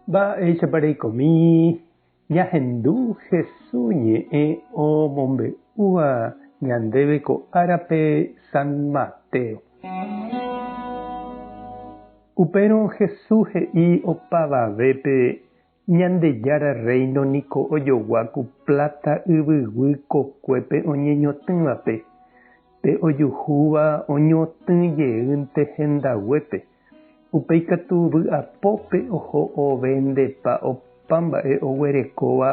Mba'éichapa reikomi ñahendu Hesu ñe'ẽ omombe'úva ñandéve ko árape San Mateo. Upérõ Hesu he'i opavavépe Ñandejára Rréino niko ojogua ku pláta yvyguy kokuépe oñeñotỹvape, pe ojuhúva oñotỹ jeýnte hendaguépe. Upéi katu vy'apópe oho ovendepa opa mba'e oguerekóva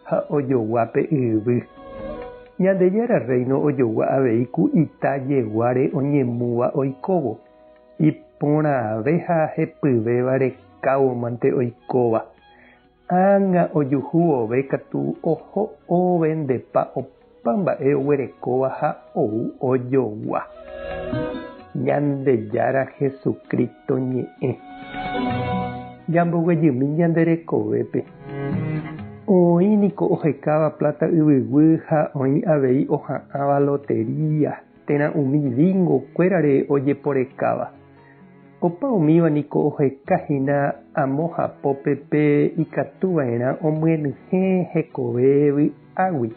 ha ojogua pe yvy. Ñandejára Rréino ojogua avei ku ita jeguáre oñemúva oikóvo. Iporãve ha hepyvéva rekávo mante oikóva. Ág̃a ojuhu vove katu oho ovendepa opa mba'e oguerekóva ha ou ojogua. Ñandejára Jesucristo ñe'ẽ. Ñamboguejymi ñande rekovépe. Oĩ niko ohekáva pláta yvyguy ha oĩ avei oha'ãva lotería. Térã umi bingo kuérare ojeporekáva. Opa umíva niko oheka hína amo hapópe pe ikatu va'erã omyenyhẽ hekove vy'águi.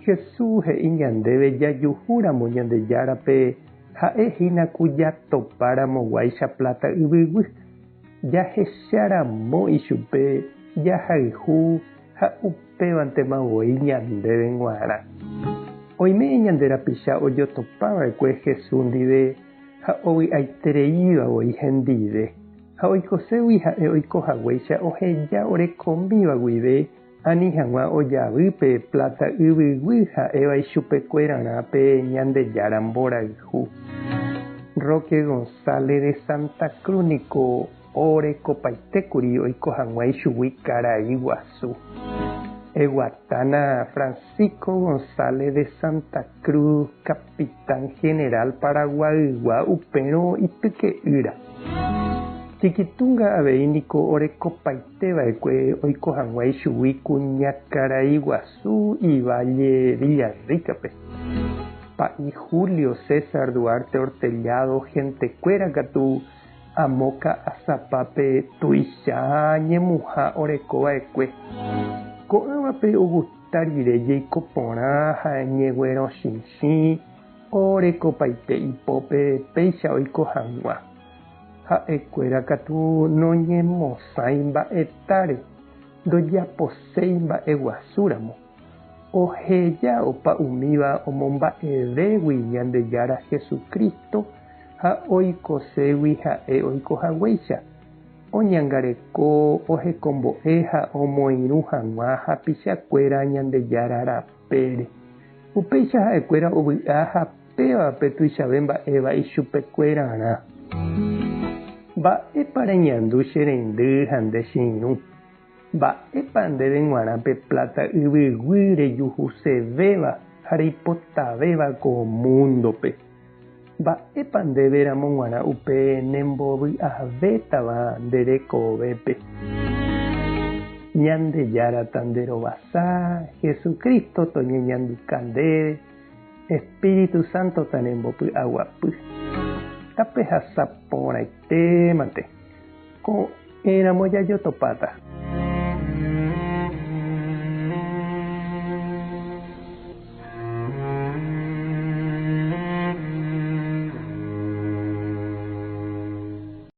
Jesús he'i ñandéve jajuhu ramo Ñandejárape ha'e hína ku jatopa ramo guáicha pláta yvyguy. Jahecha ramo ichupe jahayhu ha upévantema voi ñandéve g̃uarã. Oime ñande rapicha ojotopa va'ekue Jesús ndive ha ovy'aitereíva voi hendive, ha oikoségui ha'e oiko haguéicha oheja orekomíva guive ani hag̃ua ojavy pe pláta yvyguy ha'éva ichupekuerarã pe Ñandejára mborayhu. Roque González de Santa Cruz niko Orekopaitékuri oiko hag̃ua ichugui karai guasu. Eguatána Francisco González de Santa Cruz, capitán general Paraguaygua upérõ ityke'ýra. Chiquitunga avei niko orekopaiteva'ekue oiko hag̃ua ichugui kuñakarai guasu ivalle Villarrica-pe. Pa'i Julio César Duarte Ortellado hentekuéra katu Amo ka'asapápe tuicha ñemuha oreko va'ekue. Ko'ãvape ogusta rire jeiko porã ha ñeguerõchichĩ orekopaite ipópe péicha oiko hag̃ua. Ha'ekuéra katu noñemosãi mba'etáre, ndojaposéi mba'eguasúramo. Oheja opa umíva omomba'evégui Ñandejára Jesucristo ha oikoségui ha'e oiko haguéicha, oñangareko, ohekombo'e ha omoirũ hag̃ua hapichakuéra Ñandejára rapére. Upéicha ha'ekuéra ovy'a ha péva pe tuichave mba'éva ichupekuerarã. Mba'épa reñandu che reindy ha nde che irũ? Mba'épa ndéve g̃uarã pe pláta yvyguy rejuhusevéva ha reipotavéva ko múndope? Mba'épa ndéve ramo g̃uarã upe nembovy'avétava nde rekovépe? Ñandejára tanderovasa, Jesucristo toñeñanduka ndéve, Espíritu Santo tanembopy'aguapy. Tapehasa porãitémante. Ko'ẽramo jajotopáta.